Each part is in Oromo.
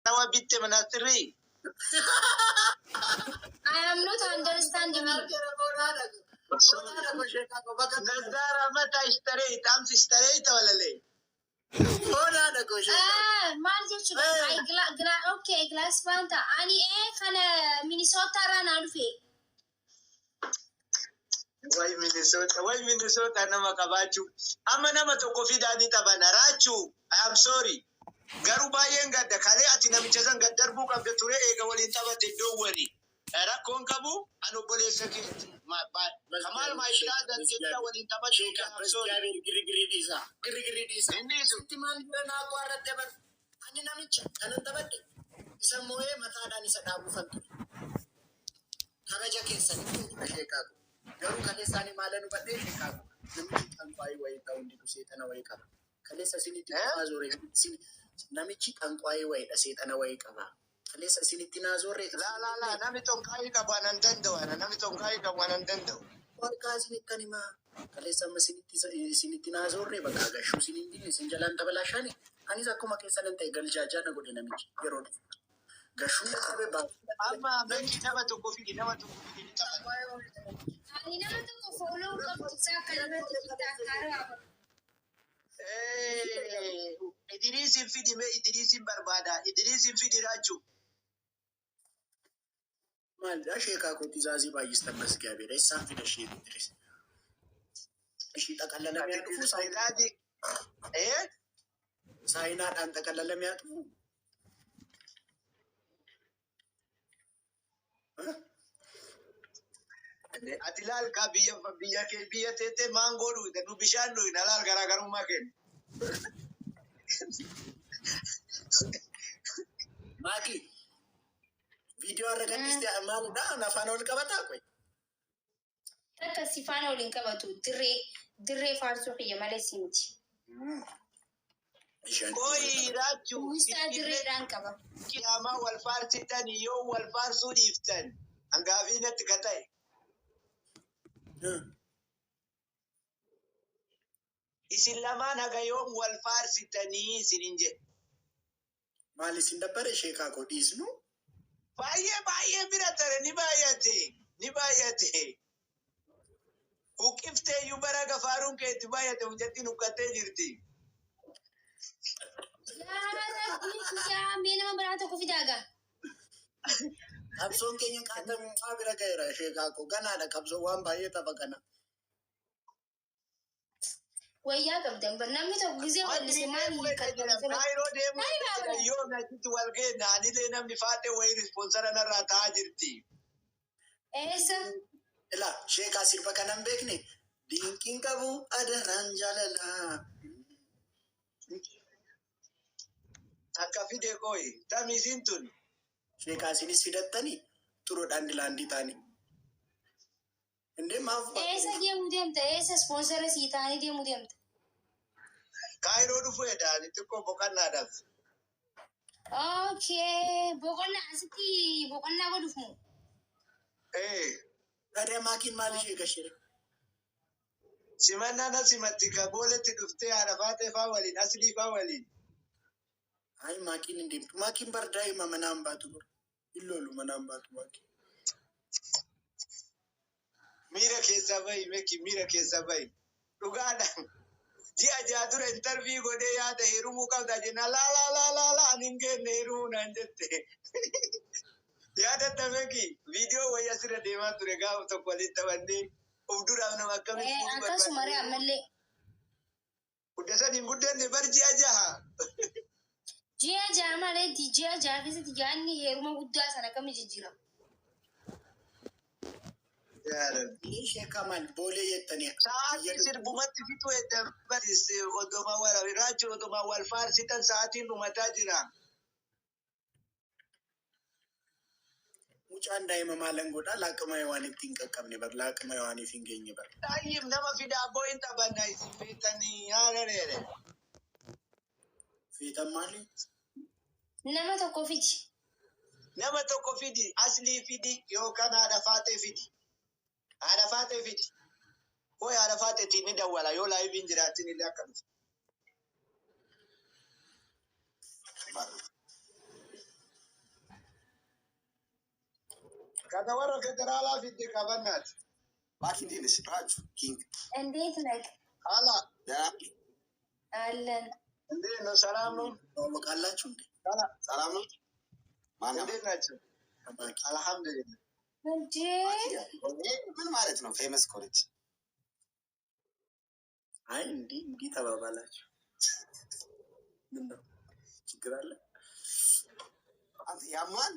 Haarawa bitte manaxirrii. I am not understand me. نظارة متى اشتريت؟ امس اشتريت ولا ليه؟ Ah, maal jechuudha? Ay, gla, gla, okay, glass wanta. Ani kana Minnesota irraa naa dhufe. Way Minnesota, way Minnesota nama qabaachuu. Amma nama tokko fidaanii taphana. Raachuu, I am sorry. Garuu baay'een gadda. Kalee ati namicha san gad darbuu qabda ture, eega waliin taphate, iddoo wali. Rakkoon qabu an obboleessa keeti. Kamaal my brother jecha waliin taphachuu, I am sorry. Girgirii dhiisaa. Girgirii dhiisaa. Inni isu. Sitti maal bira naa qo'arratte bar. Ani namicha kanan taphadhe. Isa moo'ee mataadhaan isa dhaabuufan ture. Kabaja keessanitti ture, sheekaa ko. Garuu kaleessa ani maalan hubadhee, sheekaa ko? Namichi xanqwaayii wayii ta'uu hin didu, seexana wayii qaba. Kaleessa isinitti dhufaa zoore, namichi xanqwaayii wayiidha, seexana wayii qaba. Kaleessa isinitti naa zoorre. Laa laa laa, namni xonqaayii qabu anan danda'u. Ana namni xonqaayii qabu anan danda'u. Warqaa isinittan himaa. Kaleessa amma isinitti naa zoorre, bakka gashuu isin hin dinne, isin jalaan tabalaashaani. Anis akkuma keessanan ta'e, galjaajaa na godhe namichi yeroo dhufu. Gashuu na qabe baasuu. Amma beeki, nama tokko fidi, nama tokko fidi, ni taphata. Ani nama tokko follow qabdu isaa kan irratti TikTok. Idiriisin fidi mee, Idiriisin barbaada. Idiriisin fidi, Raachuu. Maalidha, sheekaa koo, tizaazii baay'istan masgaabeedha. Isaan fida ishee Idris. Ishii xaqallalamee haa dhufu. Saayinaati. Eh? Saayinaadhaan xaqallalamee haa dhufu. Ati laal kaa, biyya kee, biyya teettee maangoo dhugde, nu bishaan dhugna, laal garaagarummaa kenna. Maaki, viidiyoo har'a gadhiiste maalidha? Afaan ol qabataa qoy. Takka si faana waliin qabatu, dirree dirree faarsuu kiyya malee si miti. Bishaan. Qoyi, Raachuu. Uwwisaa dirreedhaan qaba. Qiyaamaa wal faarsitan, yoo wal faarsuu dhiiftan hangaafii natti ka ta'e. Isin lamaan haga yoom wal faarsitanii isinin jedhe. Maal isin dabbare, sheekaa koo, dhiisnu? Baay'ee baay'ee bira tare, ni baay'ate, ni baay'ate. Huqqiftee iyyuu bara gafaaruun keetti baay'ate, mucattiin huqqattee jirti. Yaa Rabbii kiyyaa, mee nama biraa tokko fidaa gaa. Qabsoon keenya qaatamummaa bira ga'eera, sheekaa koo. Ganaadha, qabsoon waan baay'ee tapha kana. Wayyaa qabdan bar, namni tokko gizee wallise maal hiikkatan? Kaayiroo deemuu Maali baabura? yoo achitti wal geenna, anillee namni faatee wayii sponsor narraa ta'aa jirti. Eessa? Ilaa, sheekaa, sirba kana hin beekne, dinqiin qabu adaraan jaalalaa. Akka fide kooyi tami isin tun. Sheekaa, isinis fidattanii turuudhaan dilaandii ta'anii. Indee maaf? Eessa deemuu deemta? Eessa sponsor sii ta'anii deemuu deemta? Kaayiroo dhufuu eda'ani xiqqoo boqonnaadhaaf. Okay, boqonnaa asitti boqonnaa godhuuf moo? Ee. Dhaadhaa maakiin maal ishee gashere? Simannaa na simatti ka booletti dhuftee haadha faatee faa waliin, aslii faa waliin. Ayi, maakiin hin deemtu. Maakiin bar daa'ima manaan baatu bar. Hin loolu, manaan baatu maakiin. Miira keessaa bahi, Meki, miira keessaa bahi. Dhugaadha. Ji'a 6 dura interview godhee yaada heerumuu qabda jennaan, laa laa laa laa laa, ani hin geenne heerumuu naan jette. Yaadatta, Meki, viidiyoo wayii asirra deemaa ture, gaafa tokko waliin taphannee of duraaf nama akkamitti Ee, fuudhuu akkasuma ree barbaadde. ammallee. Gudda saniin hin guddanne bar, ji'a 6. Ji'a 6 malee, ji'a 6 keessatti yaadni heeruma guddaa sana akkami jijjiirama? Yaa Rabbi. Inni sheekaa maal boolee jettanii? Sa'aatii sirbumatti fixuu edda baris, odoma wal raachuu, odoma wal faarsitan sa'aatiin dhumataa jira. Mucaan daa'ima maalan godhaa, laaqama waan ittiin qaqqabne bar, laaqama waaniif hin geenye bar. Tayyib, nama fida abboo, hin taphanna isin feetanii haala dheere. Feetan maali? Nama tokko fidi. Nama tokko fidi, aslii fidi yookaan haadha faatee fidi. Haadha faatee fidi. Koo haadha faateetiin ni dawwala, yoo liveiin jiraatin illee akka dhufu. Kana warra federaalaa fidde qabannaati. ማኪ እንዴት ነሽ? ራጁ ኪንግ። እንዴት ነህ? አላ። ደህና። አለን። እንዴት ነው? ሰላም ነው? ታወቃላችሁ እንዴ? ሰላም። ሰላም ነው? ማነው? እንዴት ናቸው? ማኪ። አልሐምዱሊላህ። እንዴ! ምን ማለት ነው? Famous ኮሌጅ። አይ፣ እንዲህ እንዲህ ተባባላችሁ። ምን ነው፣ ችግር አለ? አንተ ያማል።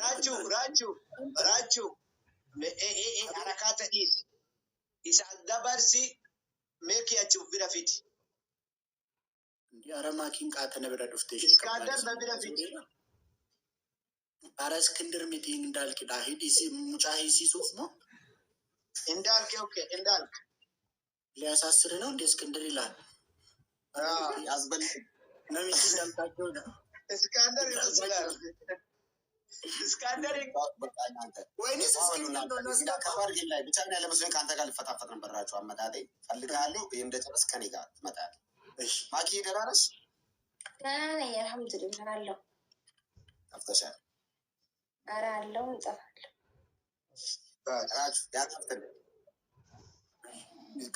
ራቹ፣ ራቹ፣ ራቹ፣ harakaata dhiisi. Isa dabarsi meekii achi uf bira fidi. እንዲህ ኧረ ማኪን qaata na bira dhuftee ishee. Iskaandar na bira fidi. ኧረ እስክንድር miti, እንዳልክዳ ሂድ mucaa hiisiisuuf moo? እንዳልክ፣ okay፣ እንዳልክ። ሊያሳስር ነው እንደ እስክንድር ይላል። ያዝበል። Namichi እንዳልካቸው ነው። እስካንደር ይመስላል። እስካንደር። በቃ እናንተ ወይንስ እስክንድር ነው እናስገባ? ከባድ game ላይ ብቻ ያለ መስሎኝ ከአንተ ጋር ልፈታፈት ነበር። ራችሁ አመጣጤ ፈልግሃለሁ። እንደጨረስክ ከኔ ጋር ትመጣለህ። እሺ። ማኪ ደህና ነሽ? ደህና ነኝ፣ አልሐምዱሊላህ አለሁ። ጠፍተሻል። ኧረ አለሁ፣ እጠፋለሁ። ራችሁ ያጠፍትልህ።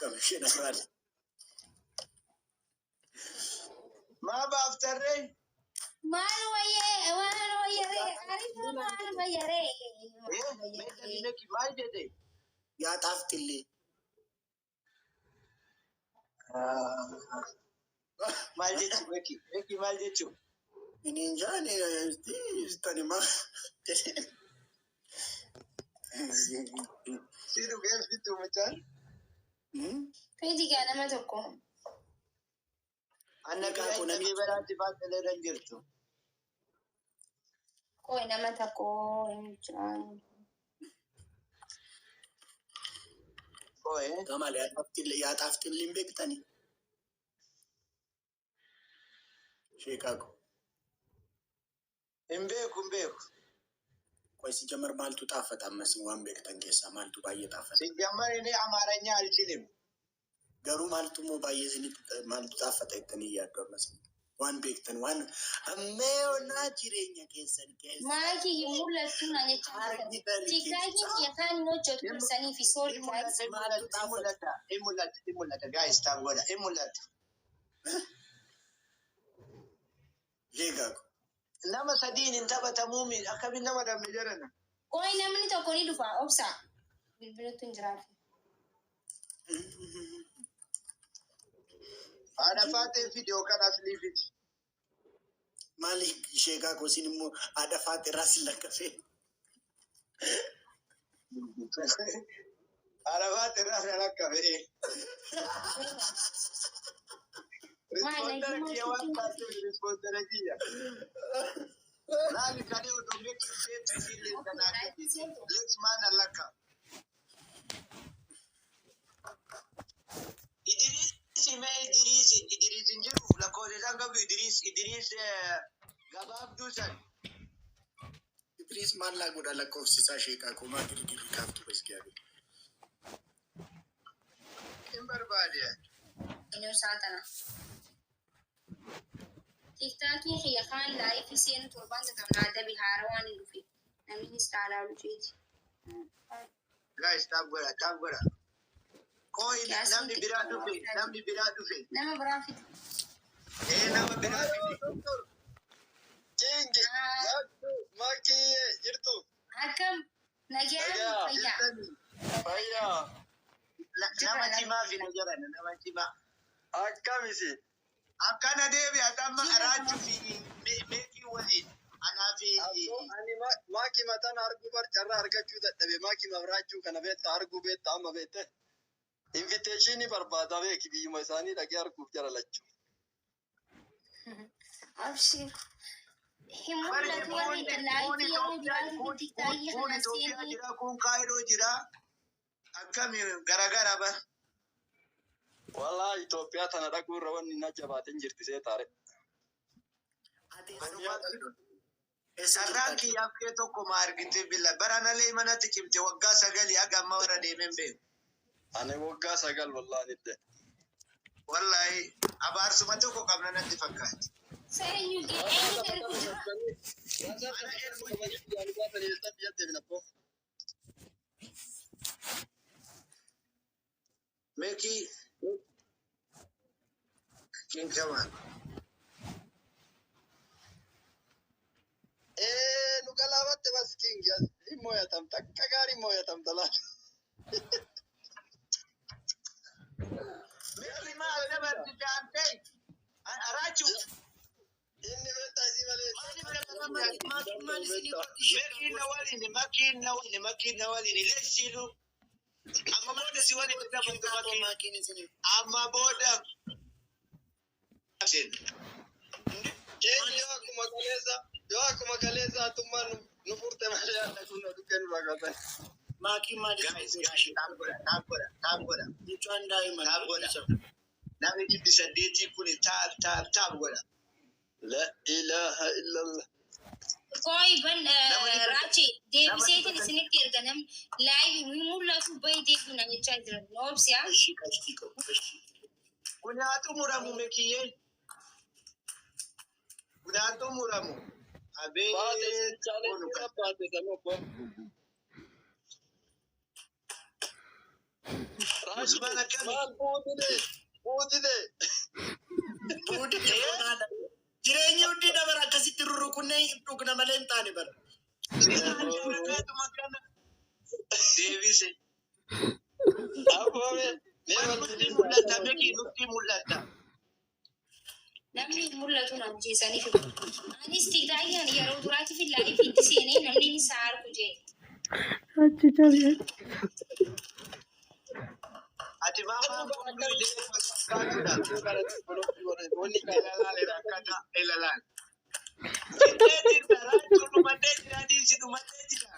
ቀምሼ እነግርሃለሁ። ማ ባፍተሬ። Maal wayyee, maal wayyee, አሪፍ ነው። Maal wayyee. Maal jedhe? ያጣፍጥልኝ። Maal jechu beeki beeki maal jechu? እኔ እንጃ። እኔ እስቲ ስተኒማ Si dhugee fitu mucaan. Fidi gaa nama tokko. Anna Egaa kun bira biraatti baaqelee hin jirtu. Qoy, nama tokko hin jiran. Qoy. Kamal ያጣፍጥልኝ beektani sheekaa ko. Hin beeku, hin beeku. ቆይ፣ ሲጀመር maaltu xaafata ammas? Waan beektan keessaa maaltu baay'ee xaafata? ሲጀመር እኔ አማርኛ አልችልም። Garuu maaltu immoo baay'ee isinitti maaltu xaafata jettanii yaaddu ammas? Waan beektan, waan ammeeyoonaa jireenya keessan keessa Maakii hin mul'attu na jechaa argitan. TikTokiin yookaan hin hojjetu sanii fi sool. Hin mul'ata, hin mul'ata, hin mul'ata, hin mul'ata, hin mul'ata. Guys, tap godha, hin mul'ata. Sheekaa ko. Nama sadiin hin taphatamuu mi akkamiin nama dhabne jedhana. Qoy, namni tokko ni dhufa, obsa. Bilbilatu hin jiraatu. Haadha faatee fidi yookaan aslii fidi. Maali sheekaa ko, isin immoo haadha faate irraa sin lakkafee. Haadha faatee irraa na lakkafe. Responder kiyya waan taateef responder kiyya. Laali kalee odoo meeqii seetu isiillee kanaa Lex maana lakka. Idris mee, Idris, Idris hin jiru, lakkoofsa isaan qabu Idris, Idris gabaabduu san. Idris maallaa godha lakkoofsisaa sheekaa ko, maa girgirri kaaftu basgaabe. Hin barbaade. Eenyu saatana. TikTokiin kiyya kaan live seenu torbaan takka adabi haara waan hin dhufe. Namni caalaa dhufeeti. Guys, tap godha, tap godha. Kooyi, namni biraa dhufe, namni biraa dhufe. Nama biraa fidi. Ee, nama biraa fide. King, Maki, jirtu? Akkam nagaan, fayyaa? Fayyaa. Nama cimaa fide jedhan, nama cimaa. Akkamisi? Akkana deebi'a amma Raachuu fi meekii waliin anaa fi. Ani maaki mataan arguu bar carraa argachuu dadhabe. Maaki mafraachuu kana beekta, arguu beekta, amma beekte. Invitation barbaada beeki, biyyuma isaanii dhaqee arguuf jara lachuu. Abshir. Hin mul'atu warri live yeroo biraatti TikTokii Kun kana Itoophiyaa seenee. Jira, kun Kaayiroo jira. Akkami garagara bar. Wallaahi Itoophiyaa tana dhaquu irra wanni na jabaatin jirti see taare. Ati eessa Carraan jirta? kiyyaaf kee tokko ma argite billa. Baranalee manatti cimte waggaa 9 haga amma warra deemeen beeku. Ani waggaa 9 wallaahi nidde. Wallaahi abaarsuma tokko qabna natti fakkaata. Seenyu eenyu ergu jira. Ana ergu jira. Meki King Kamal. Ee, nu galaafatte bas King hin mooyatamta, akka gaarii mooyatamta laal. Meki maal dabarti daantee? Raachuu. Inni beektaa isii malee. Maatiin maal isinii godhi? Meki na waliin, Meki na waliin, Meki na waliin. Leessiilu. Amma booda si waliin dabartu Meki. Maatiin isinii. Amma booda. King yoo akkuma kaleessa hatummaan nu furte malee haadha kun nu dhukkee nu rakkatan. Maatiin maal Guys, isinii guys, godhi? tap godha, tap godha, tap godha. Mucaan daa'ima. Tap godha. Namni 800 kun tap tap tap godha. La ilaha illallah. Kooyi ban raache deebiseetiin isinitti erga namni live hin mul'atu bahi deebina jechaa jiran. Oobsiyaa. Ishii qashtii qabu. Ishii. Kun haa xumuramu Mekiyyee. Kun haa xumuramu. Baate Abeet. challenge irra baate sana obbo. Usmaan akkami? Maal buutide? Buutide. Buudi beekaadha. Jireenyi hundi dabara akkasitti rurrukunnee dhugna malee hin taane bara. Rakkaatuma kana. Deebise. Abboome. Mee Nutti mul'ata Meki, nutti mul'ata. Namni hin mul'atu na ajjeesaniif. Anis TikTokiin yeroo duraatiif live itti seenee namni isaa argu jee. Achi jabi. Ati maamaa kun illee fakkaatudha. Wanni Ilalaan rakkata ilalaan. Fixee jirta raachuu dhumatee jira dhiisi dhumatee jira.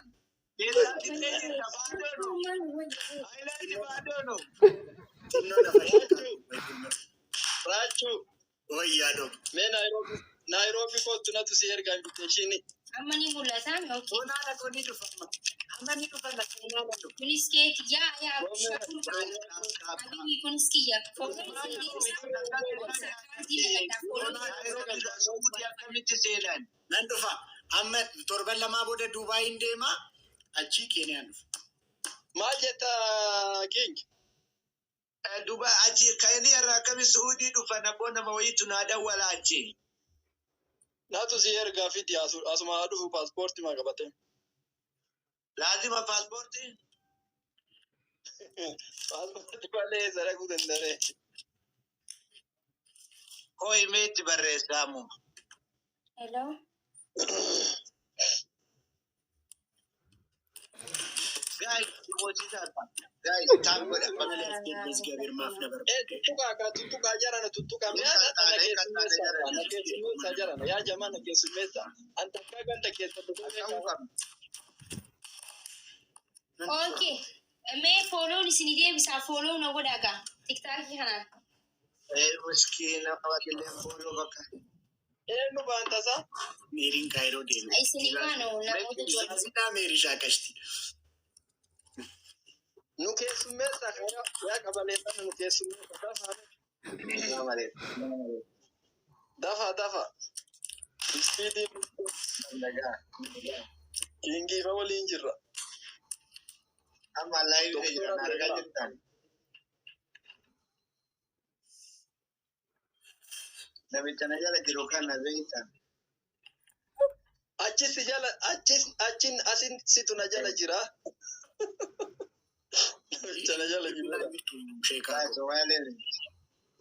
Keessaa fixee jirta baadoonu. Haayilaandi baadoonu. Xinnoo lafa ishee. Raachuu. Wayyaa dhobe. Mee Naayiroobi Naayiroobi kootu natu si erga invitation. Amma ni mul'ata mi? Okay. Soonaadha kun ni dhufa amma. Amma ni dhufa la soonaadha dhufa. Kunis keeti yaa yaa Habibi kunis kiyya. Fotoon isin deebisa. Kaartii lagadhaa follow. Naayiroobi Suudii akkamitti seenan? Nan dhufa. Amma torban 2 booda Duubaayin deema. Achii Keeniyaan dhufa. Maal jetta King? Duba achi kayanii irraa akkami Suudii dhufan abboo nama wayiitu naa dawwala achi. Natu si ergaa fidi asuma haa dhufu paaspoortii maa qabate. Laazima paaspoortii? Paaspoortii malee eessa dhaquu danda'e? Koo himeetti barreessaamu. Hello. Guys, guys, tap godha. እግዚአብሔር maaf na Ee barbaade. tuttuqaa kaa tuttuqaa jarana tuttuqaa mee na keessummeessaa na keessummeessaa jarana yaa jamaa na keessummeessaa. Anta akka ganda keessa dhufee Ta'uu qabna. Okay. Mee follown isinii deebisaa follow na godhaa gaa. TikTokii kanaan. Ee miskiina wakillee follow bakka. Eenyu baantasaa? Meeriin Kaayiroo deeme. Isinii maano namoota ijoollee. Sidhaa Meerii shaakashti. Nu keessummeessaa yaa qabaleeffata nu keessummeessa dafa Malee. dafa dafa. Ispiidii Nagaa. Kingiifa waliin jirra. Amma live jira argaa jirtan. Namicha na jala jiru kana beektan. Achis jala achis achin asin situ na jala jira. Namicha na jala jira. Sheekaa. Somaaleen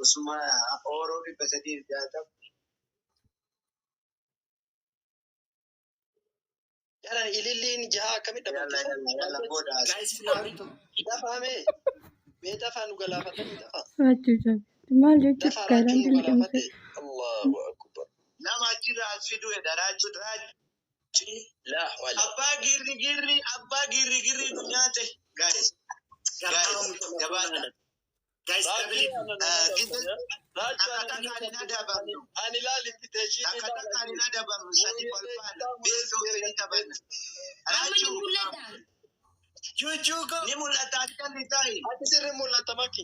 Usuma Ooroo 360. Jalan ililliin jaha akkamitti Yalla dhaabatti? yalla yalla booda as. Guys, flowerii tokko. Dafaa mee mee dafaa nu galaafatanii dafaa. Achi jabi. Maal jechuuf Dafaa raachuun Kaayilaandii nu liqimse. galaafate. Allahu akbar. Nama achirraa as fiduudha raachuu raachuu. Laa wala. Abbaa girri girri abbaa girri girri nu nyaate. Guys guys jabaadha. Guys, double. Takka takkaan hin adabamnu. Ani laal invitation. Takka takkaan hin adabamnu sadi kolfaadha. Beesoo fedhii taphanna. Amma ni Raachuu mul'ata. Juujuu ko. ni mul'ata ati calli taa'i. Ati sirri mul'ata makki.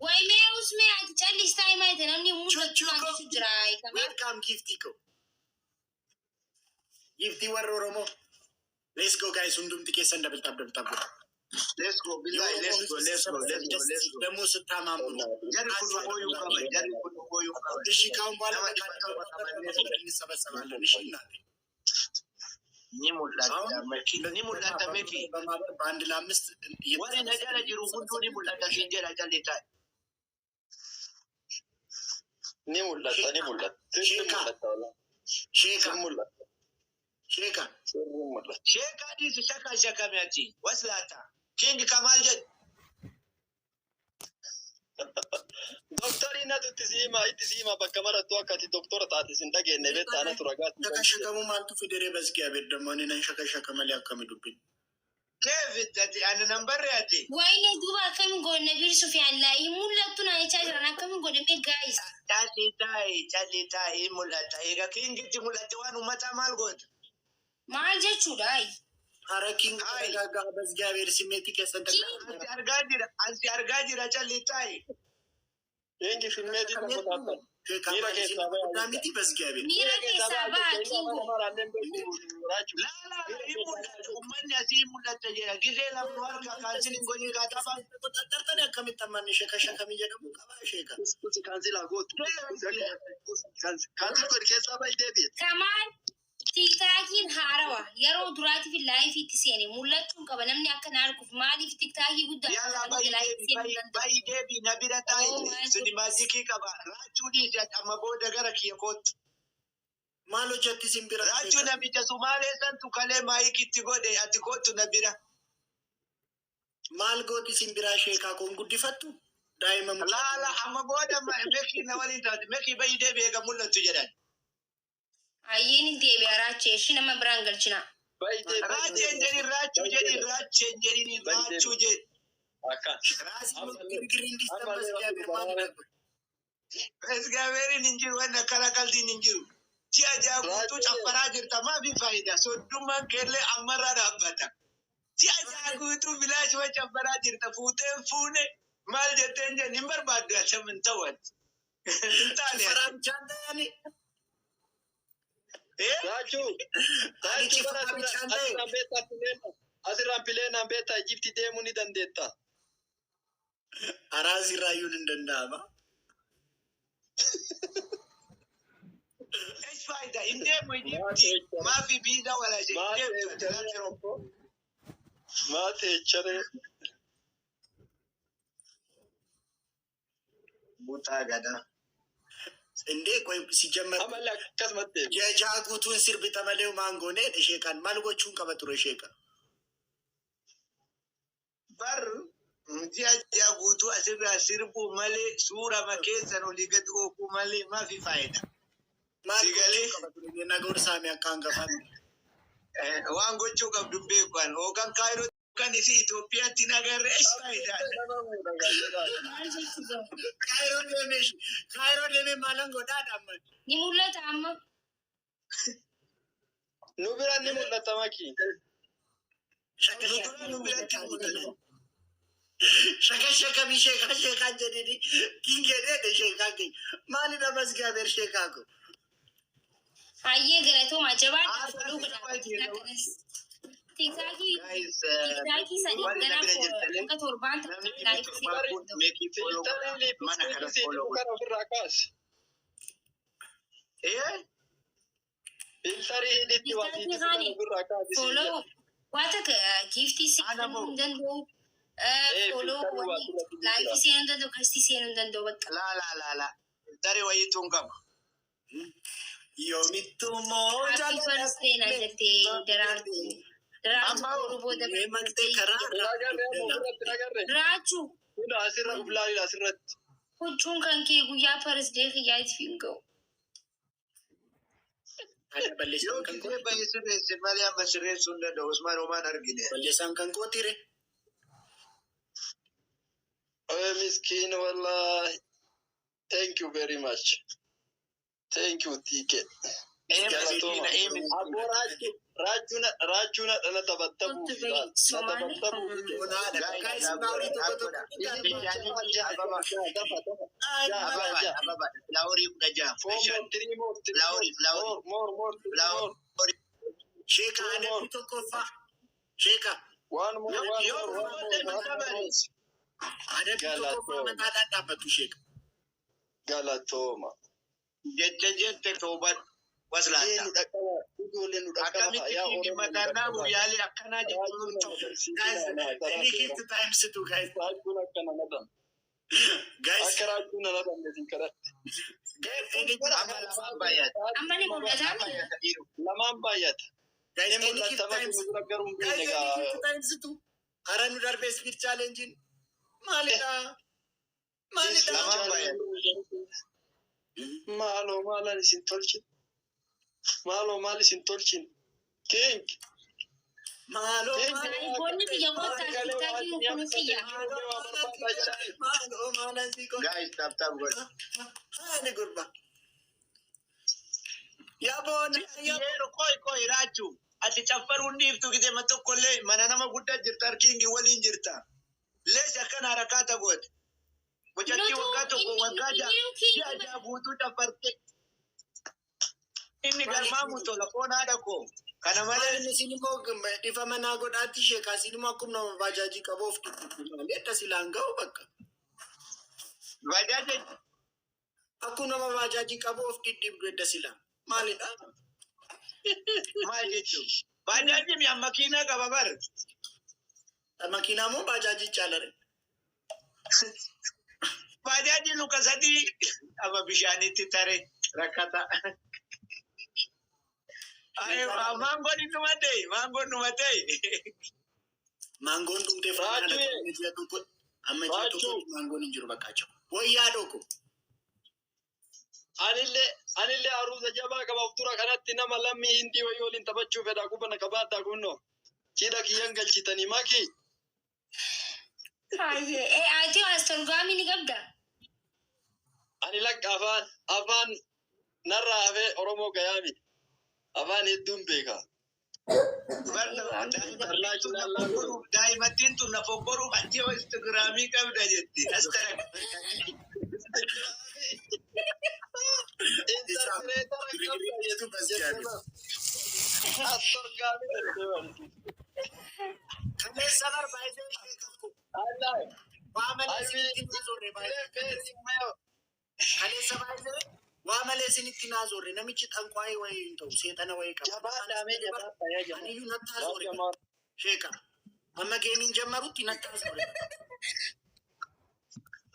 Wayi mee usmee ati callistaa himaa jette namni mul'atu Chuchuu maal ko. jechu jira eegama. Welcome giftii ko. Giftii warra Oromoo. Let's go guys, hundumti keessan double tap double tap godha. Let's go, billahi, let's go, let's go, let's go, let's go. ደግሞ ስታማምሩ Jarri kun mooyuu qaba, jarri kun mooyuu qaba. እሺ፣ ካሁን በኋላ Nama በቃ 700 qabannee እንሰበሰባለን። እሺ እናቴ ni mul'ata meki, ni mul'ata meki. በማህበር በአንድ ለአምስት Warri na jala jiru hunduu ni mul'ata siin jedha calli taa'e. Ni mul'ata, ni mul'ata. Sirri mul'ata walaa. ሼካ Sirri mul'ata. ሼካ Sirri mul'ata. Sheekaa dhiisi shaka shakame ati waslaata. King Kamal jedhu. Dooktarii natu itti si hima, itti si hima bakka marattu akka ati doktora taate sin dhageenye beektaa anatu ragaa si ሸከሸከሙ ማልቱ ፊደሬ በእግዚአብሔር ደግሞ እኔን ሸከሸከ መሊ አከሚዱብኝ Keefit ati ani nan barre ati. Wayne duuba akkamiin godhe Nabil Sufiyaan laa mul'attu naan jechaa jiran akkamiin godhe mee guys. Calli taa'i, calli taa'i mul'ata. Egaa kingitti mul'atte waan uummataa maal goota? Maal jechuudha ayi. ኧረ ኪንግ አይ። ተረጋጋ። በእግዚአብሔር ስሜት ከሰንተ Ansi argaa jira, ansi argaa jira calli taa'i. Eengi simmeetii tokko taatan. Miira keessaa ba'a. miti በእግዚአብሔር Miira keessaa ba'a kingo. Laa laa laa hin mul'ata. Uummanni asii hin mul'atta jedha. Gizee lamnu harka kaansin hin godhin kaataba. ቆጣጠርተን ያከሚጠማን ሸከሸከሚ jedhamu qaba sheeka Kaansilaa gootu. Kaansil godhi keessaa ba'i deebi'e. Kamaal tiktaakiin haarawa yeroo duraatiif laayifiitti seene mul'achuun qaba namni akka na arguuf maaliif tiktaakii guddaa Yalla nama ba'i laayifiitti deebi, seenuu ba'i danda'u. ba'i deebi na bira taa'i. Oh my Suni goodness. maajikii qaba. Raachuu dhiisi ati amma booda gara kiyya kootu. maal hojjetti simbira Raachuu namicha Sumaalee santu kalee maayikitti godhe ati kootu na bira. maal gooti simbiraa sheekaa koon guddifattu daa'ima Laa laa amma booda mekii na waliin taate mekii ba'i deebi eega mul'attu jedhan. Ayyeen hin deebi'a raachee ishii nama biraan galchina. Ba'i deebi'e. Raacheen jedhin raachuu jedhin raacheen jedhin raachuu jedhin. Akkaan. ግርግር እንዲሰማ እግዚአብሔር maal ነበር Esgaabeeriin hin jiru wanni akkana qaltiin hin jiru. Si'a ja'a guutuu caffaraa jirta maafi faayidaa soddummaan keellee ammarraa dhaabbata. Si'a ja'a guutuu bilaashuma caffaraa jirta fuuteen fuune maal jetteen jenni hin barbaaddu acham hin ta'u ati. Hin taane ati. ፈራም ቻንታያኒ Eh? Raachuu. ani Raachuu bara ጭፈራ ብቻ እንደ asirraan beektaa pileenaan. Asirraan pileenaan beektaa Ijipti deemuu ni dandeetta. አራዚ ራዩን እንደንዳማ Esh faayidaa hin deemu Ijipti maafi biiza walaashe hin deemtu ati laal yeroo. Maati jecharee. Butaa gadaa. እንዴ ቆይ ሲጀመር Amallee akkasumatti deebi. የጃጉቱን ሲርቢተ መሌው ማንጎኔ ሼካን ማልጎቹን ቀበጥሮ ሼካ Bar ji'a ja'a guutuu asirraa sirbuu malee suurama keessan olii gad oofuu malee maafi faayidaa. Sigalee. ማልጎቹን ቀበጥሮ ነገሩ ሳሚ አካንገፋ Waan gochuu qabdu hin beeku ani. Hookan Kaayiroo kan isi Itoophiyaatti hin agarre esh faayidaa. Maal jechuudha? ካይሮ ደሜ ካይሮ ደሜ ማለንጎ ዳዳመ Ni mul'ata amma. Nu biraan ni mul'ata maki. Nu dura nu biratti mul'ata. ሸከሸከሚ ሼካ ሼካ ጀዲዲ ኪንጌዴ ሼካ ማሊ ደመስጋቤር ሼካ ኮ Hayyee galatooma jabaadhaa foluu godhaa tiktaakanas. Tiktaakii Guys, tiktaakii sanii warri na ganaa bira jirtanii hanga torbaan namni takka dhibba laayifii torbaa seenuu kun danda'u. meekii foloo Filtarii godha. Mana kana liippistiikii foloo siif godha. kan ofirraa kaasi. Eh? Filtarii hidhitti waa Tiktaakii siif kan haani ofirraa kaasi. foloo waa takka giiftii Ana seenuu moo? hin danda'u. Eh, Foloo filtarii waa wanni filatu jira. laayifii seenuu hin danda'u gastii seenuu hin danda'u bakka. Laa laa laa laa. Tarii wayiitu hin qabu. ዮሚቱ Happy birthday na jettee daraartu. Daraartu Amma boruu booda መቅቴ birthday. ከራ Nagarree amma ofirratti nagarree. Raachuu Kun asirra uflaalidha asirratti. huccuun kan kee guyyaa birthday kiyyaatiif hin ga'u. Yoo gisee baay'ee sirreesse malee amma sirreessuu hin danda'u. Usmaan homaan argine. balleessaan kan kootire Oye miskiin wallahi. Thank you very much. Thank you TK. Ee miskiina, ee miskiina. Abboo raachuu raachuun raachuun na tabattabuu Kottu fi bahi laal. Na Somaalee. tabattabuu fi. Ababa, ababa. Filaaworii 16. Four 15. more, three more, three Filaaworii, more, filaaworii. more, more, three more. Filaaworii. Sheeka adabbii tokkoffaa. Sheeka One more, Yoo one yoo more, one kumoota more, nu one more tabare. rose. Adabbii tokkoffaa Galatooma. mataadhaan dhaabbattu sheeka. Galatooma. Jecha jette tooban Ee waslaata. nu dhaqqaba. Ijoollee nu dhaqqaba. Akkamitti Yaa kingi Oromoo nu mataannaa dhaqqaba. guyyaalee akkanaa Raachuun jechuun nama ta'u. Guys, agarsiisina any karaa gift seera. times two, guys. Raachuun akka nama dhabne. Guys, Akka raachuun nama dhabne sin kadhadhe. guys, any gift Amma times lamaan baay'ata. Amma ni mul'ataa Lamaan miti. baay'ata dhiiru. Lamaan baay'ata. Guys, Ni any gift mul'ata malee times nu bira garuu hin guys, beekne any gaa. gift times two. Hara nu darbee speed challenge. Maalidha? Maalidha? Lamaan baay'ata. Maaloo maalan isin tolchin. Maaloo maal isin tolchin. King. Maaloo King. Saahiboonni biyya kottaa tiktaakiin kun kiyya. maaloo maalan si godhe. Guys, tap tap godhi. Haani gurba. Yaa boona yaa Yeroo koi koi raachuu. Ati caffaruun dhiiftu gizema tokkollee mana nama guddaa jirta kingi waliin jirta. Lees akkana harakaata goote. Mucattii Nutu waggaa tokko inni waggaa inni ja'a jiru ji'a kingi ja'a guutuu caffarte. Inni garmaamu tola foon haadha koo. Kana malee Maalin isin immoo dhifa manaa godhaatti sheekaa isin immoo akkuma nama baajaajii qabu of dhibbu malee edda silaan ga'u bakka. bajaaja Akkuma nama baajaajii qabu of dhidhiibdu edda silaan. Maalidha? maal jechuun? Bajaajji mi'a makiinaa qaba bar. Makiinaa moo baajaajii caalare? Bajaajji luka sadii ama bishaanitti tare rakkata. Maangoon hin dhumatee maangoon dhumatee. Maangoon dhumtee faana Raachuu. amma ji'a tokko amma ji'a Raachuu. tokkotti maangoon hin jiru bakka jiru. Wayyaa dhoko. Anillee aruuza jabaa qaba of dura kanatti nama lammii hindii wayii waliin taphachuu fedha qubana qabaadhaa kunnoo. Cidha kiyyan galchitanii maki. Hayyee ee ati as torgaamii ni qabda. Ani lakka afaan narraa hafee Oromoo gayaa miti. Afaan hedduun beeka. Daa'imattiin tun na fokkoruuf ati yoo instagiraamii qabda jetti. As tara. Interpreetara qabda jechuudha. Astorgaamii jettee Kaleessa barbaadee sheekaa ko. Allah. Waa malee I isinitti will naa zorre baay'ee. very well. Kaleessa baay'ee waa malee isinitti naa zorre namichi xanqwaayee wayii hin ta'u seexana wayii qaba. Jabaadhaa mee jabaadhaa yaa jamaa. Aniyyuu nattaa Yaa zorre jamaa. sheekaa. Amma geemiin jammarutti nattaa zorre.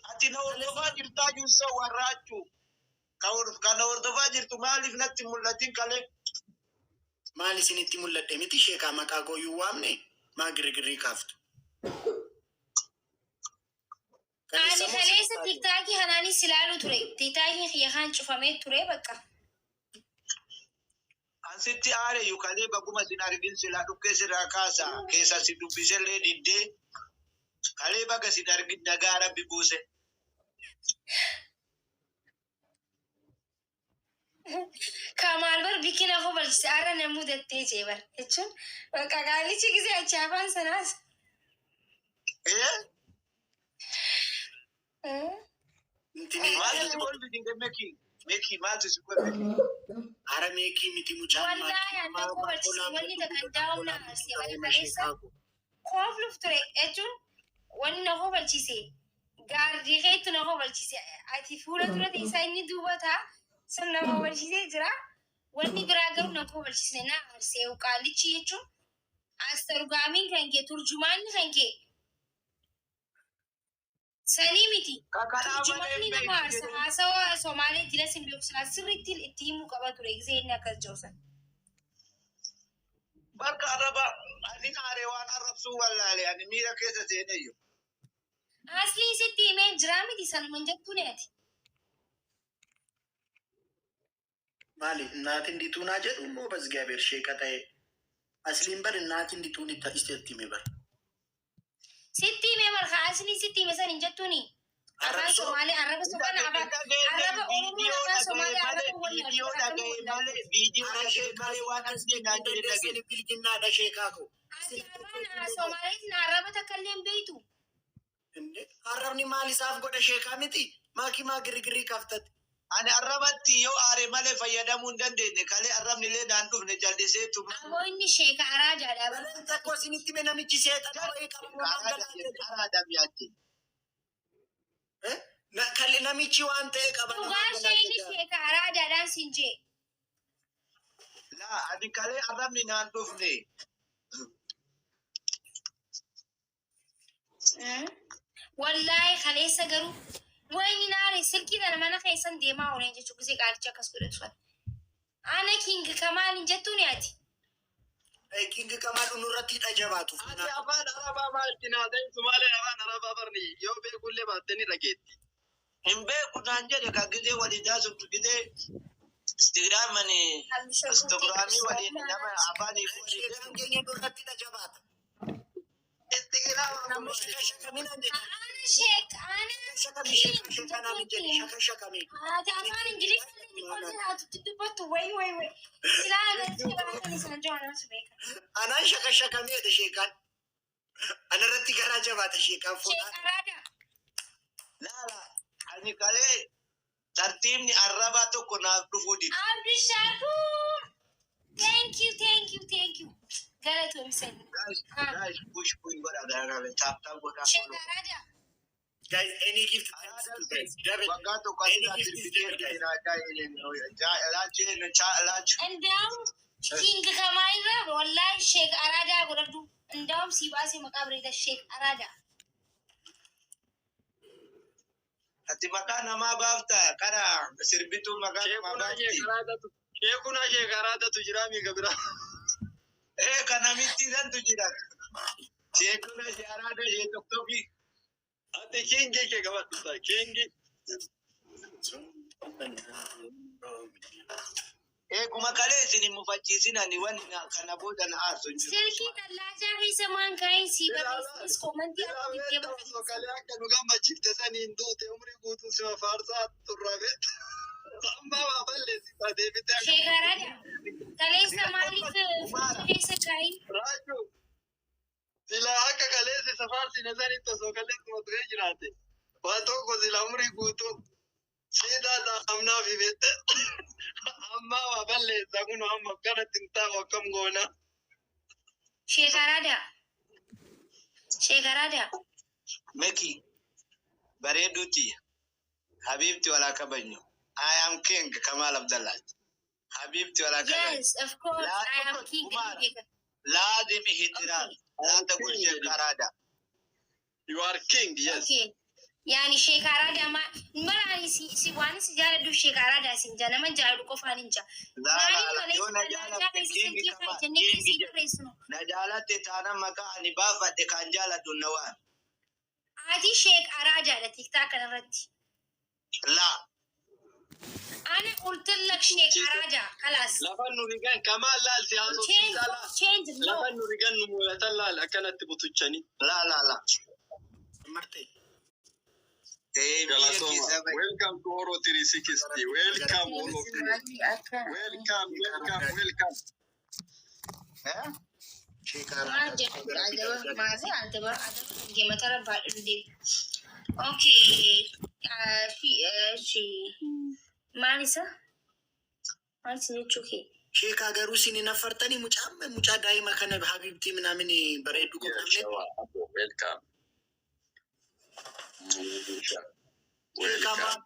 Ati na hordofaa jirtaa jirsa warraachuu. Kan na hordofaa jirtu maaliif natti mul'atin kalee? Maal isinitti mul'adhe miti sheekaa maqaa gooyyuu waamne maa girgirii kaaftu. Ani kaleessa tiktaakii kanaanis ilaalu ture. Tiktaakiin kiyya kaan cufamee ture bakka. Ansitti aare yukalee baguma sin argin silaa dhukkee sirraa kaasa keessa si dubbisellee diddee kalee baga sin argin nagaa rabbi buuse. Kamaal bar bikina koo balchise arra na mudattee jee bar jechuun bakka qaalichi gisee achi afaan sanaas. Eh? Intini Maaltu si kolfi dide meki? Meki maaltu si kolfi? Ara meekii miti mucaan Wallaahi anna koo balchise wanni takka daawna arsee malee kaleessa koofluuf ture jechuun wanni na koo balchise gaardii keetu na koo balchise ati fuula dura teessaa inni duuba ta'a sun na koo balchisee jira wanni biraa garuu na koo balchisne na arsee qaalichi jechuun astargaamiin kan kee turjumaanni kan kee sanii miti. Kakanaa malee Turjumaanni hin nama beektu aarsa jedhee. haasawa Somaalee dilas hin beeku silaa sirriitti itti himuu qaba ture gisee inni akkas jedhu sana. Barka arraba ani aaree waan arrabsuu wallaale ani miira keessa seeneyyu. Asliin sitti himee jiraa miti sanuma hin jettuun ati. Maali እናት እንዲቱና jedhu immoo በእግዚአብሔር sheeqa ta'e asliin bar እናት እንዲቱን itti hime bar. Sitti himee marka asliin sitti hime san hin jettuuni. Afaan Arrabsoo Somaalee arraba Somalee afaan Dhageenye arraba Oromoon viidiyoo afaan dhaga'e Somaalee malee arraba wal viidiyoo dhaga'e malee viidiyoo Ara dhaga'e sheekaa malee waan asliin naan jedhe dhaga'e. dandeessani bilginnaadha sheekaa ko. Ati afaan Somaaleetiin arraba takka illee hin beektu. Arrabni maal isaaf godha sheekaa miti maakii maa girgirii kaftate. Ani arrabatti yoo aare malee fayyadamuu hin dandeenye, kalee arrabni illee naan dhufne, jallisee tuma. Aboo, inni sheeka araadaadha. Balaan takko isinitti hime, namichi seexana wayii qabu namaan galaa jedhe. Araadam yaatti. Eh? Kalee namichi waan ta'e qaba Dhugaa namaan galaa sheekni jedhe. sheeka araadaadhaan siin jee. Laa, ani kalee arrabni naan dhufne. Wallaahi kaleessa garuu wayni naare silkii tana mana keessan deemaa ooleen jechuun gisee qaalicha akkas godhatu sana. Ana King Kamaal hin jettuuni ati. King Kamaal nurratti hidha jabaatu. Ati afaan Arabaa maal ittiin haasa'in? Sumaaleen afaan Arabaa barni yoo beekullee baattee ni dhageetti. Hin beeku naan jedhe kan gisee waliin haasoftu, gisee Instagiraamani Instagiraamii waliin nama afaan hiikuu waliin. Sheekaan keenya nurratti hidha jabaata. Instagiraama. Namni shaka shakaminaan jedhe. Ana sheek ana Shakami shaka shakanaan hin jedhe, shaka shakami. Ati afaan Ingiliffaa xiqqoo taatutti dubbattu, wayi wayi wayi. Silaa agartee baatan isaan jawaanatu beeka. Anaan shaka shakamee jedhe sheekaan. Anarratti garaa jabaata sheekaan Sheek fuudhaan. araadaa. Laala, ani kalee tartiibni arrabaa tokko naaf dhufuu dide. Abdushakur. Thank you, thank you, thank you. Galatoomsanii. Guys, guys, push push godha garagalee, tap tap godha. Sheek araadaa. Guys, any gift thanks to guys. Double. Waggaa tokko Any gift is double, guys. asirratti. Ndaam King Kamaal irraa wallahi sheek araadaa godhadhu. Ndaam si baasee maqaa bareeda, sheek araadaa. Ati maqaa namaa baafta, kara sirbituu maqaa namaa baafti. Sheekuna sheekaraatatu jira miika bira. Ee, kan namitti santu jira. Sheekuna sheeraada shee tokkofi. Ati kingii kee qabadhu ta'a kingii. Eeguma kalee isin hin mufachiisin, ani wanni kana booda na aarsu hin jiru. Silkii tallaajaa keessa maan kaa'in sii barreessinis koomantii akka diddee Osoo kalee akka nu gammachiifte saniin duute, umrii guutuu sima faarsaa turraa beekta. Amma waa balleessita deebitee akka. Sheek araadaa. Kaleessa maaliif firiji keessa kaa'in? Raachuu. Sila akka kaleessi isa faarsine sanitti osoo kaleessuma turee jiraate. Waa tokko sila umrii guutuu siidaa dhaabnaa fi beekte. Amma waa balleessa, kun amma akkanatti hin taa'u, akkam goona. Sheek araadaa. Sheek araadaa. Meki bareeduuti. Habibti, walaa kabajnu. I am King Kamal Abdallah. Habibti, walaa kabajnu. Yes, of course, I am king. لازم احترام، لا تقول شيخ أرادة. You are king, yes. Okay. Yani sheek araadaa ma mara ani si waan si jaaladhu, sheek araadaa sin jaa, nama jaaladhu qofaan hin jaa. لا لا Maaliif لا, yoo na kaleessa tallaajaa jaalatte keessa King silkii Kamal kaa'i jennee King sii barreessinu? Na jaalatte taanaan maqaa ani baafadhe kan jaaladhu na waan. Ati sheek araadaadha TikTok kanarratti. لا. Ana qultullak sheek araadaa kalaas. Lafa nu rigan kamaa laal si Change, haasofsiisaa laal. change, no. Lafa nu rigan nu mul'atan laal akkanatti butuchanii. لا لا لا. Martee. Eh, biyya Galatooma. keessa bahe. Welcome to Oro 360. Welcome, Oro 360. Welcome, welcome, welcome. Eh? Maal jedhu adaba maal adaba adaba deemata rabbaadhu deemu. Okay. Fi shi maal isa? Maal isin jechuu kee? Sheekaa, garuu isin hin affartanii mucaa mucaa daa'ima kana habibtii minaamin bareedduu qophaafne. Welcome. Sheekaa, maal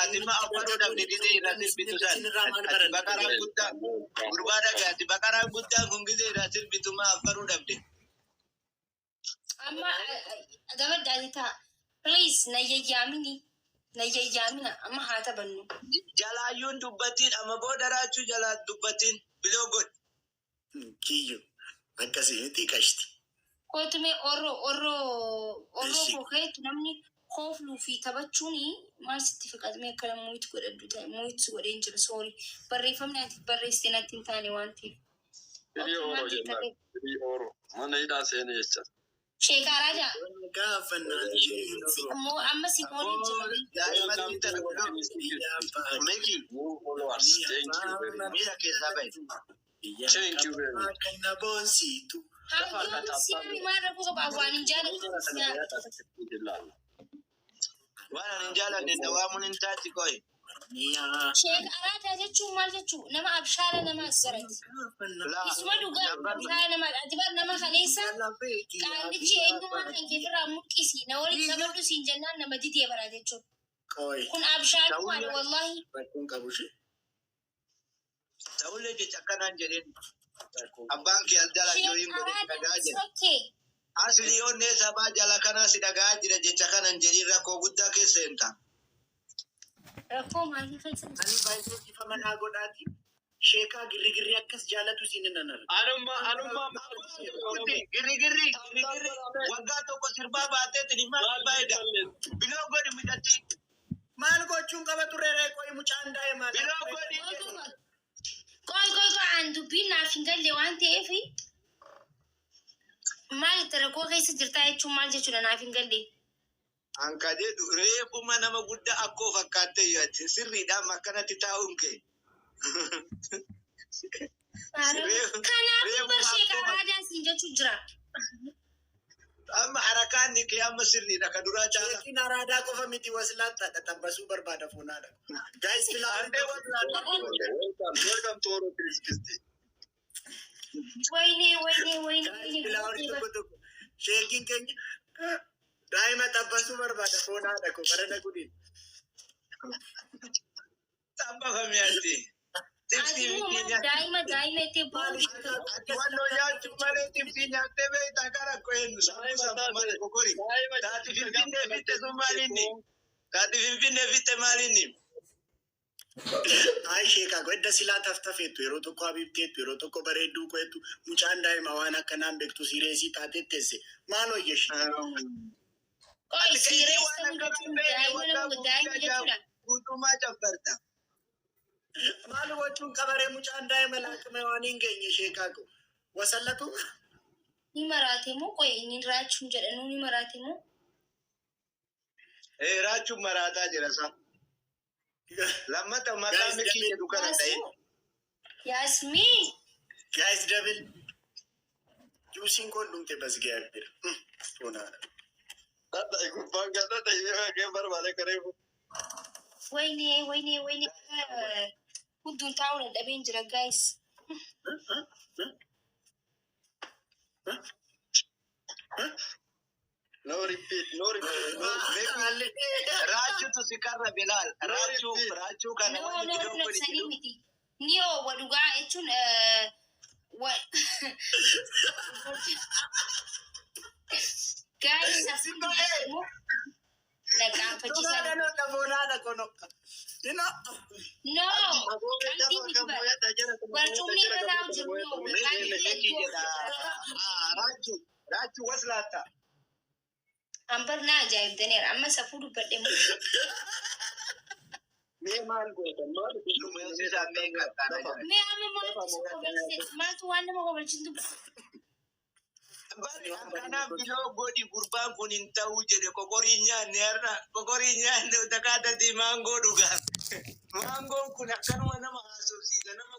Ati ma affaruu dhabde gisee irraa sirbitu san? Isinirraa maal Ati baranne? baqaraan guddaa gurbaa dhagaa, ati baqaraan guddaan kun gisee irraa sirbitu ma affaruu dhabde? Amma adaba daati ta'a. Please, na yayyaamini. Na yayyaamina, amma haa taphannu. Jalaayyuun dubbatiin, amma booda raachuu jalaa dubbatiin biloo godhi. Kiyyu akkasii miti qashti. Kootumee orroo orroo orroo Eessi. koo keetu namni koofluu fi taphachuun maal sitti fiqatmee akka mute godhadhu ta'e, mute godheen jira, sorry, barreeffamni ati barreessite natti hin taane waan ta'eef. Firii Okay, Oro maal jetta? jennaan. Firii Oro. Mana hidhaa seenee jecha. Sheekaaraa. Gaafannaan ishee Immoo amma simooniin jira. Daa'imman tana Meki New followers. Thank you very much. miira keessaa bahe. Thank you very much. Kan na boonsitu. Hayyuun siyaami maal rakkoo qaba, waan hin jaallattu siyaa. Waan ani hin jaalanne dawaamuun hin taati koyi. Sheek Araadaa jechuun maal jechuu? Nama abshaala nama asgarati. Isuma dhugaa abshaala nama ati bar nama kaleessa qaallichi eenyummaa kan kee ofirraa mul'isi na walitti qabadhu siin jennaan nama didee bara jechuudha. Qoy. Kun abshaalummaadha wallahi. Rakkoon qabu ishee. Ta'ullee jecha akkanaan jedheen abbaan kee as jala Sheek jooyin godhe Araadaa dhagaa jedhe. sokkee. Asli onnee sabaa jala kanaa si dhagaa jira jecha kanan jedhin rakkoo guddaa keessa hinta. Rakkoo maalii keessa jirti? Ani baay'ee ifa manaa godhaati. Sheekaa girrigirri akkas jaalatu siin nan arga. Anummaa anummaa Girri girri girri girri waggaa tokko sirbaa baateetiin maal faayida? Biloo godhi midhatti. Maal gochuun qaba turre qoy mucaan daa'ima. Biloo godhi. Qoy qoy qoy aan dubbiin naaf hin galle waan ta'eef maal itti rakkoo keessa jirtaa jechuun maal jechuudha naaf hin galle. Anka jedhu reefuma nama guddaa akkoo fakkaattee yaadde sirriidhaan akkanatti taa'uun kee. Kanaafuu bar Sheek Araadaa siin jechuu jira. Amma harakaanni kee amma sirriidha ka duraa caala. Sheekiin araadaa qofa miti waslaattaadha tabbasuu barbaada fuunaadha. Guys Andee waslaatta. Welcome to Oro 360. ወይኔ ወይኔ ወይኔ Guys flower tokko tokko. Sheekiin keenya daa'ima tabbasuu barbaada fuunaadha ko barana gudiin. Tabbafame ati. Ati immoo daa'ima daa'ima itti Maal bu'u. Ati wannoo nyaachuu malee xibsii nyaattee beektaa gara ko'eennu sammuu sammuu malee kokori. Taati Finfinnee fitte sun maalinni? Taati Finfinnee fitte maalinni? Ay sheekaa ko edda silaa taftafeettu yeroo tokko habiibteettu yeroo tokko bareedduu ko'ettu mucaan daa'ima waan akkanaan beektu sireesii taatee teesse maal hoyyeshi. Qoy siirees ta'uu jechuun daa'ima nama daa'ima jechuudha. Guutummaa cabbarta. Maal gochuun qabaree mucaan daa'ima laaqame waan hin geenye sheekaa ko wasallatu. Ni maraate moo qoy inni raachuun jedhanuu ni maraate moo? Ee raachuun maraataa jira sa. Lammata maqaa milkii jedhu kana ta'e. Yaasmiin. Guys double juusiin kun dhumte basgee bira. Fuunaadha. Dhadhaa gubbaan gadhaa kee barbaade kareefu. ወይኔ ወይኔ ወይኔ hundুun taa'uu dadhabeen jira guys. No repeat, no repeat, no repeat. Raachuutu si karra bilaal. Raachuu raachuu kana No wanni no bidoo no godhi sanii jedhu. miti. Ni oowwa dhugaa jechuun guys safuu moo na qaanfachiisaa. Fuunaadha fuunaadha kono. Dino. No qalbii miti bara. Barcumni irra taa'u jiru ni oowwa. Milkii milkii jedha. Raachuu raachuu waslaatta. Ambar na ajaa'ibdaneera amma safuu dubbadhe moo. Mee maal gootan maal Lumeesisa mee qaxxaana jira. Mee amma maaltu si kofalchise? Maaltu waan nama kofalchisu dubbate? Bari kanaaf biloo godhi gurbaan kun hin ta'uu jedhe kokorii nyaanne har'a kokorii nyaanne takaatati maangoo dhugaa. Maangoon kun akkanuma nama haasofsiisa nama.